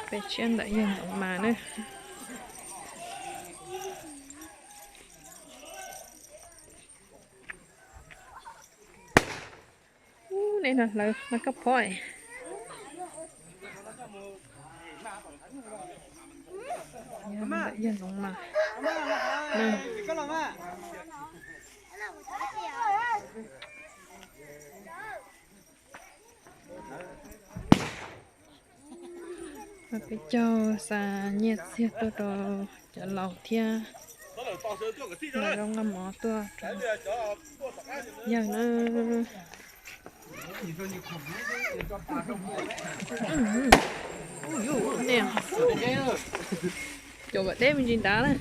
Peb tshiab ntawm yawg Ntxoov Mas na. Ub, nej no hlawv mas koj phob. Yawg Ntxoov Mas. Peb caug xa nyiaj txiag tuaj rau cov laus thiab, nqa zaub nqa mov tuaj rau yawg na. Cov kom deb me ntsis nrad na.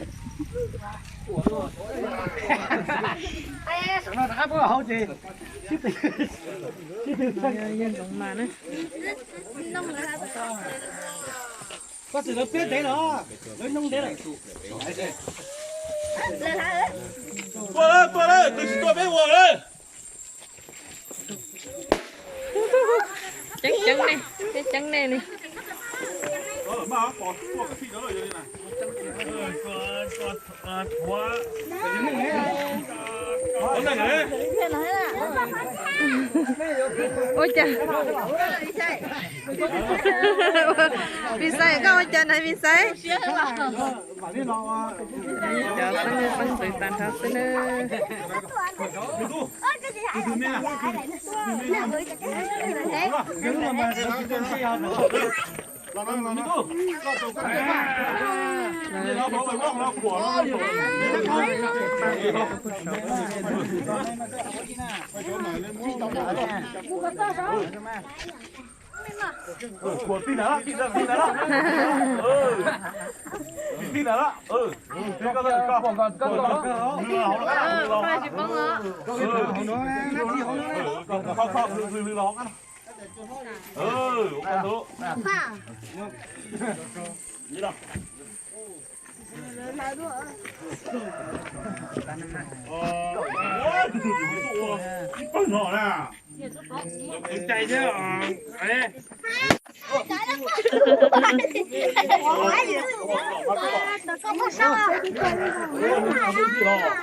Yawg Ntxoov Mas na. Koj txwm lawv peb ntev los, lawv noo ntev lawm. Tuaj lawm, tuaj lawm, twb tsis tuaj peb ua lawm. Ceeb ceeb nej, ceeb ceeb nej li. Ua cas? Phim Xais, koj ua cas na Phim Xais? Cov xeeb, xeeb ntxwv tag nrho xwb na.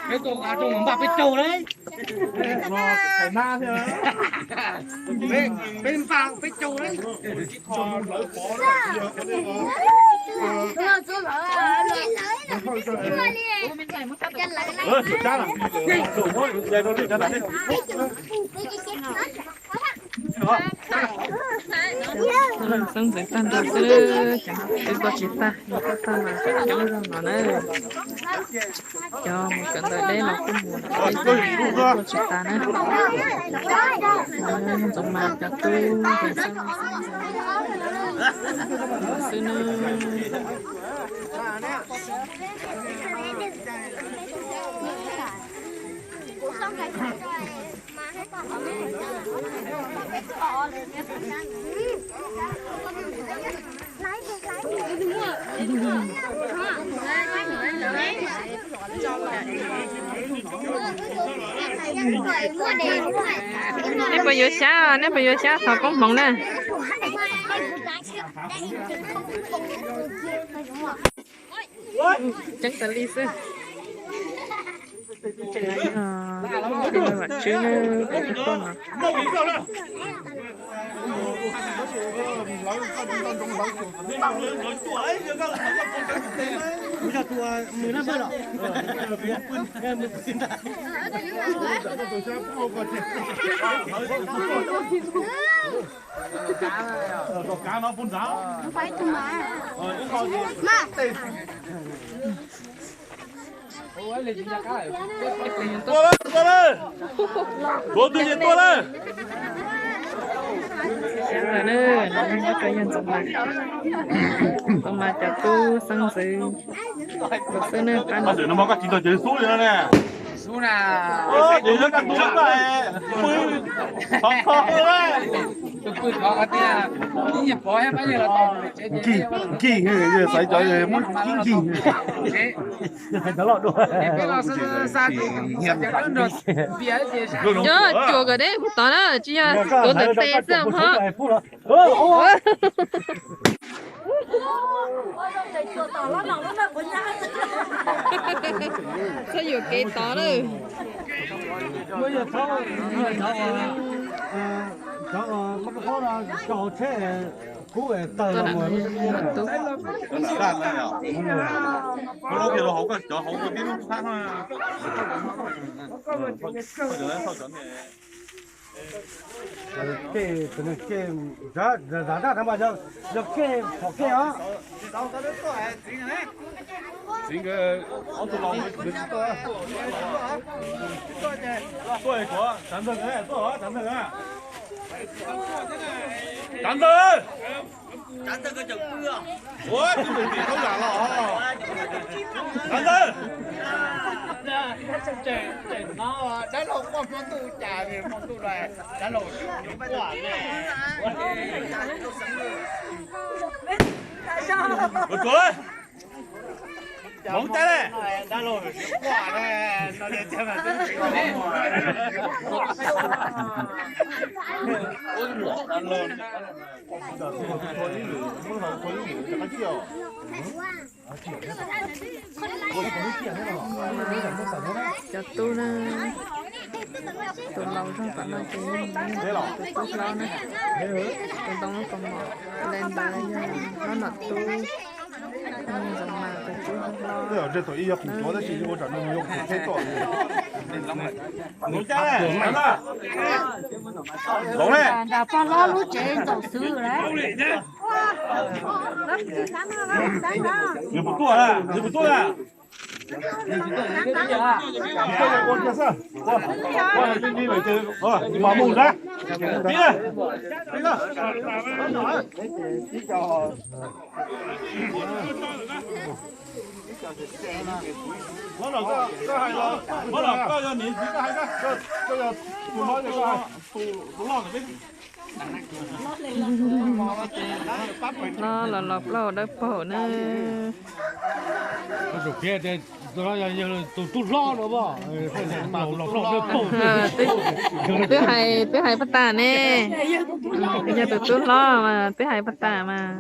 Peb tuaj nqa rau npaj peb caug lawm. Peb npaj peb caug lawm. Xeeb ntxwv tag nrho xwb, cov twb tuaj tsis tag, yog tuaj tag mas coob zog no na. Cov mus kawm ntawv deb los kuj mus, peb tuaj tsis tas na. Ntxoov Mas cov tub xwb na. Nej puas yuav xyab, nej puas yuav xyab thov koob hmoov na. Ceeb tas li xwb. Vam Tswb na, peb tuaj no. Tuaj lawm, tuaj lawm. Tuaj twg ces tuaj lawm. Sawv daws na, no yog nyob rau yawg Ntxoov Mas, Ntxoov Mas cov tub xeeb ntxwv xwb na. Qab no mas koj tsis tau cev xub li no ne. Xub na. Ces yog koj tub xwb, pw thov kho na. Tus pw thov hais tias ib nyuag pov thiab pab yawg los tau. Nkig, nkig, yawg xaiv cov muab nkig. Cov cuam kom deb puag tod na, tsis yog tuav ntawm tes xwb mog. Txhob yuam kev tod lawm. Kev, kev, zam zaj no mas yog kev pom kev os. Txiv nkawd ob tug los, tuaj, tuaj, tuaj, tuaj, tuaj, tuaj, Tsav Ntxawg! Ua, tus tus tim thaub yam los. Tsav Ntxawg! Dab laug quaj hmo ntuj cas hmo ntuj no dab laug quaj. Ua tsuav, hmoov tas lawm. Cov tub na, tus laus zog tom no ces yog tus tub hlob na, tus ntoo lub kaus mom, li ntawd yog hlob nom tub, Ntxoov Mas tus tub hlob. Nram pog hlob lub tsev ntxaum xwb lawm. Nws puas tuaj, nws puas tuaj? Mas mus na. Hlob los, koj yog niam txiv koj hais, koj yog tus hlob, tus loj. Hlob los los plaub hau dawb paug na. Tus tub hlob no, twb hais, twb hais pag tas ne. Yog tus tub hlob mas twb hais pag tas mas.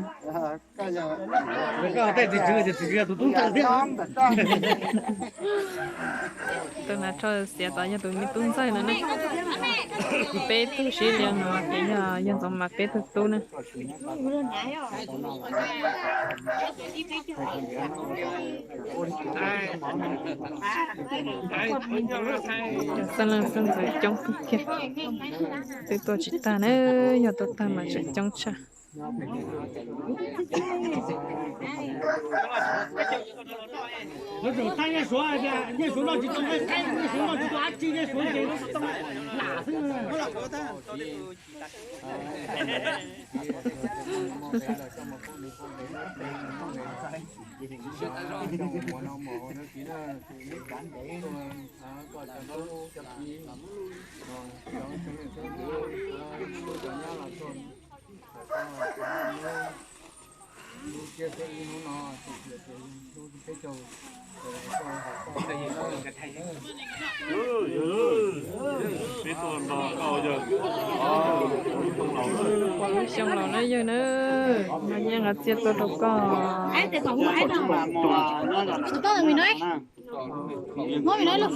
Tus hnav tsho xiav tod yog tus me tub ntxawg no na. Peb tug sib li no ces yog, yog Ntxoov Mas peb tug tub na. Cov xeeb leej xeeb ntxwv coob tiag tiag. Twb tuaj tsis tag na, yog tuaj tag mas tseem coob tshaj. Xyoo laus na yawg na, no nyiaj nqa txiaj tuaj rau koj. Muab vim no,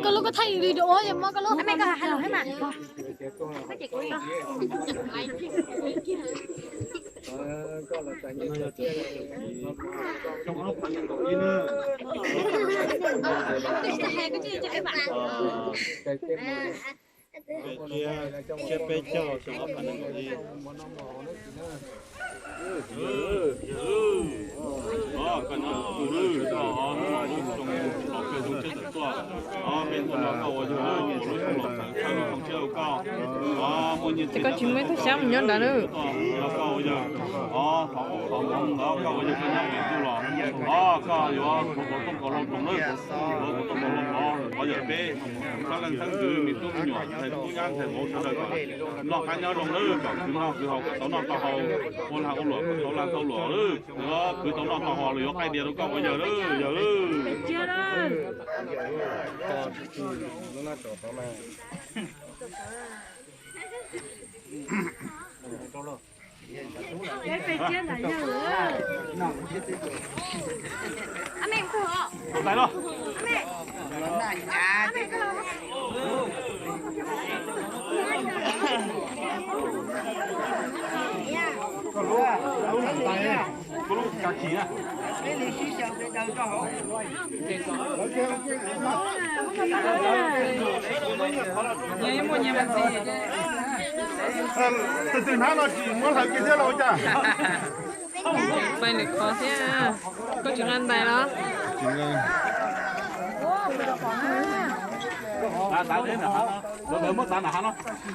koj lub koj thaij li ua yog muab koj lub. Tsiab peb caug xyoo ob phav nees nkaum ib. Ces koj tsis muaj ib tug xyab mus nyob nrad lawm. Os, thov ub thov hmoov ntawd koj ua yawg koj nyob mus ntuj los, os, koj yuav thov kaus tooj kaus hlau roos lawm, thov kaus tooj kaus hlau los, thov yawm peb xeeb leej xeeb ntxwv me tub me nyuam ntxhais tub nyab ntxhais vauv sawv daws kom noj qab nyob zoo lawm, kom khwv noj khwv haus kom tau noj tau haus, ua lag ua luam kom tau lag tau luam lawm, yuav khwv tau noj tau haus los yuav qaij diav rau koj ua yawg lawm, yawg lawm. Tus twg hnab no tsis muab hlawv kiag thiab los ua cas? Pais lwm qhov thiab. Koj tsis nqa ntais los? Lawv muab txav nram hav no,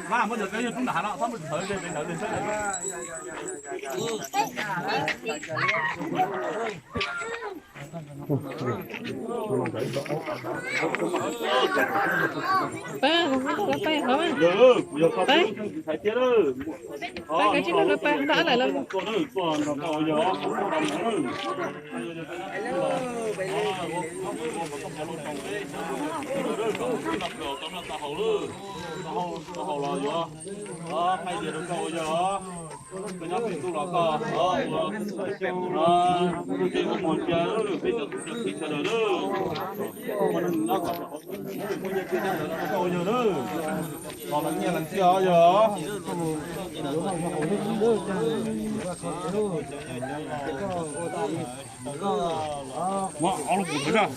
muab cov kawg yeej rub nram hav no, txhob muab tsis txawv li ntawd li. Pab, pab, pab, pab, pab, kav tsij nrog lawv pab, nrog ab lawm los. Tau hau los yuav, o, hais tias rau koj ua yog, koj nyob pem ntuj los koj, o, ua, o, ua ke ua mos cia peb cov tub cov kiv sawv daws na. Ua neeg nyob kom muaj nyiaj txiag nyob ntawd rau koj ua yog na. Los lawv nyiaj lees txiaj yog. Muab ob lub pus thawv zog.